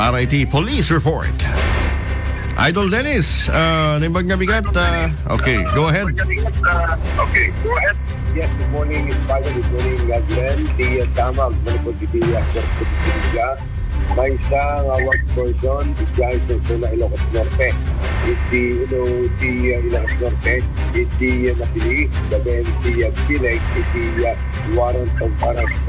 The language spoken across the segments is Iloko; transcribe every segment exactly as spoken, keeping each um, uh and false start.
R I T Police Report. Idol Dennis, ah, naimbag nga bigat, ah, okay, go ahead. Okay, go ahead. Yes, good morning, Mister Good morning, uh, Glenn. Di uh, damag, manipod iti uh, Puerto Prinsipya. Maysa nga wanted person, iti uh, sa zona Ilocos Norte. Iti, you know, iti uh, Ilocos Norte, iti uh, napili, babaen iti uh, bileg, iti uh, warrant of arrest.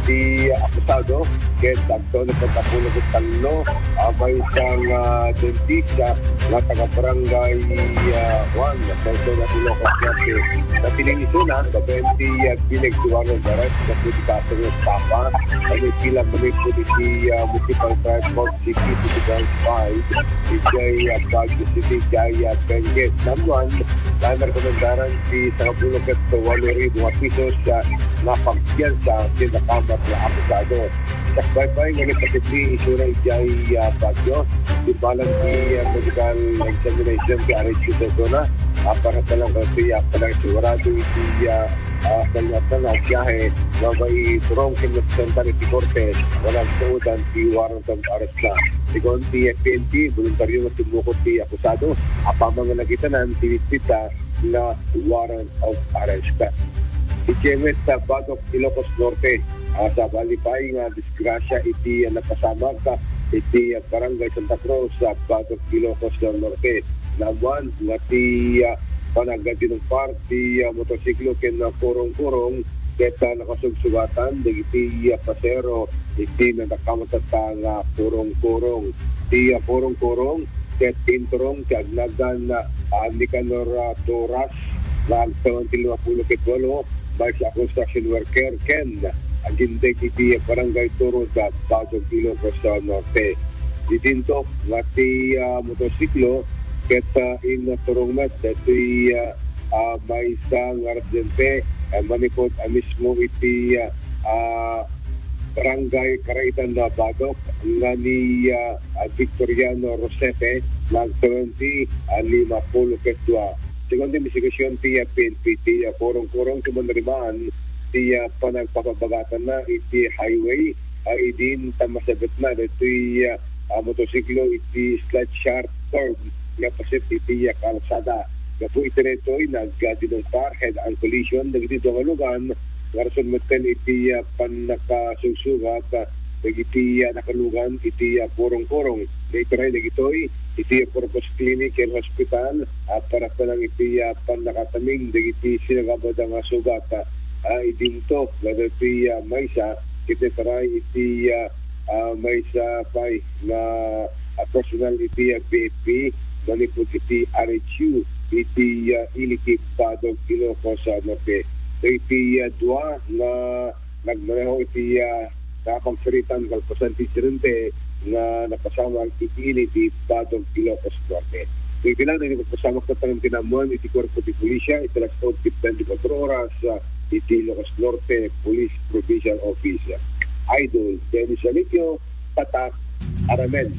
Iti uh, akusado, ket agto ni pagkapulo ket tallo, ah, maysa nga dentista nga taga barangay, ah, Juan, sa Ilocos Norte. Napili ni Suna, babaen ti, ah, bileg ti warrant of arrest, gapu ti kaso nga estafa, ano, pila manipod iti, ah, Municipal Transport City, City Branch five, iti, ah, Baguio City, iti, ah, Benguet. Number one, na rekomendaran ti sangapulo ket walo ribu nga pisos, ah, nga pagpiyansa ti nakamat nga akusado. Sakbay pay nga nagpasibli isuna idiay, ah, Baguio. Timbalan ti, ah, medical examination ti R H U sa zona. Ah, para talang ti, ah, panagsigurado iti, ah, ah, kanyatan nga biyahe nga maiturong ken mapresentar iti korte, wala agtuodan ti warrant of arrest na. Segun ti F N P, voluntaryo nga timmukod ti akusado, apaman nga nakitanan ti bitbit nga warrant of arrest. Iti met sa Batok, Ilocos Norte, ah, sabali pay nga disgrasya iti, ah, napasamak, ah, iti, ah, Barangay Santa Cruz, sa Batok, Ilocos Norte. Naammuan nga ti, ah, panagdinumpar ti, ah, motorsiklo ken, ah, kurong-kurong ket, ah, nakasugsugatan dagiti, ah, pasero iti nadakamatata nga kurong-kurong. Ti, ah, kurong-kurong ket inturong ti agnagan, ah, Nicanor, ah, Toras nga agtawen ti lima pulo ket walo, maysa a construction worker ken agindeg iti Barangay Turod, Batok, Ilocos Norte. Didinto nga ti, ah, motorsiklo ket, ah, inturong met daytoy, ah, ah, maysa nga residente, ah, manipud a mismo iti, ah, ah, Barangay Karaitan na Batok nga ni, ah, ah, Victoriano Rosete nga agtawen ti, ah, lima pulo ket dua. Segun ti imbestigasyon ti, ah, P N P ti, ah, kurong-kurong ti manrimaan ti, ah, panagpapabagatanna iti highway, ah, idin ta masabetna daytoy, ah, ah, motorsiklo iti slight sharp curve nga paset iti, ah, kalsada. Gapu iti daytoy, nagdinumpar head-on collision dagiti dua nga lugan nga rason metten iti, ah, pannakasugsugat, ah, dagiti, ah, nakalugan iti, ah, kurong-kurong. Naituray dagitoy iti Corpus Clinic ken Hospital, ah, para kunang iti, ah, pannakataming dagiti sinagabada nga sugat, ah, ah, idinto nga dagiti, ah, maysa ket naituray iti, ah, ah, maysa pay nga, ah, personal iti, ah, P F P manipud iti R H U iti, ah, Iliki, Batok, Ilocos, ah, Norte. Iti, ah, dua nga nagmaneho iti, ah, nakapagsaritan kalpasan ti insidente nga napasamak iti ili ti Batok, Ilocos Norte. Iti lang, nagpasamak na tanan kinamuan iti kuerpo ti pulisya iti alas otso twenty-four oras, ah, iti Ilocos Norte Police Provincial Office. Idol Dennis Aliquio, Tatak Aramen.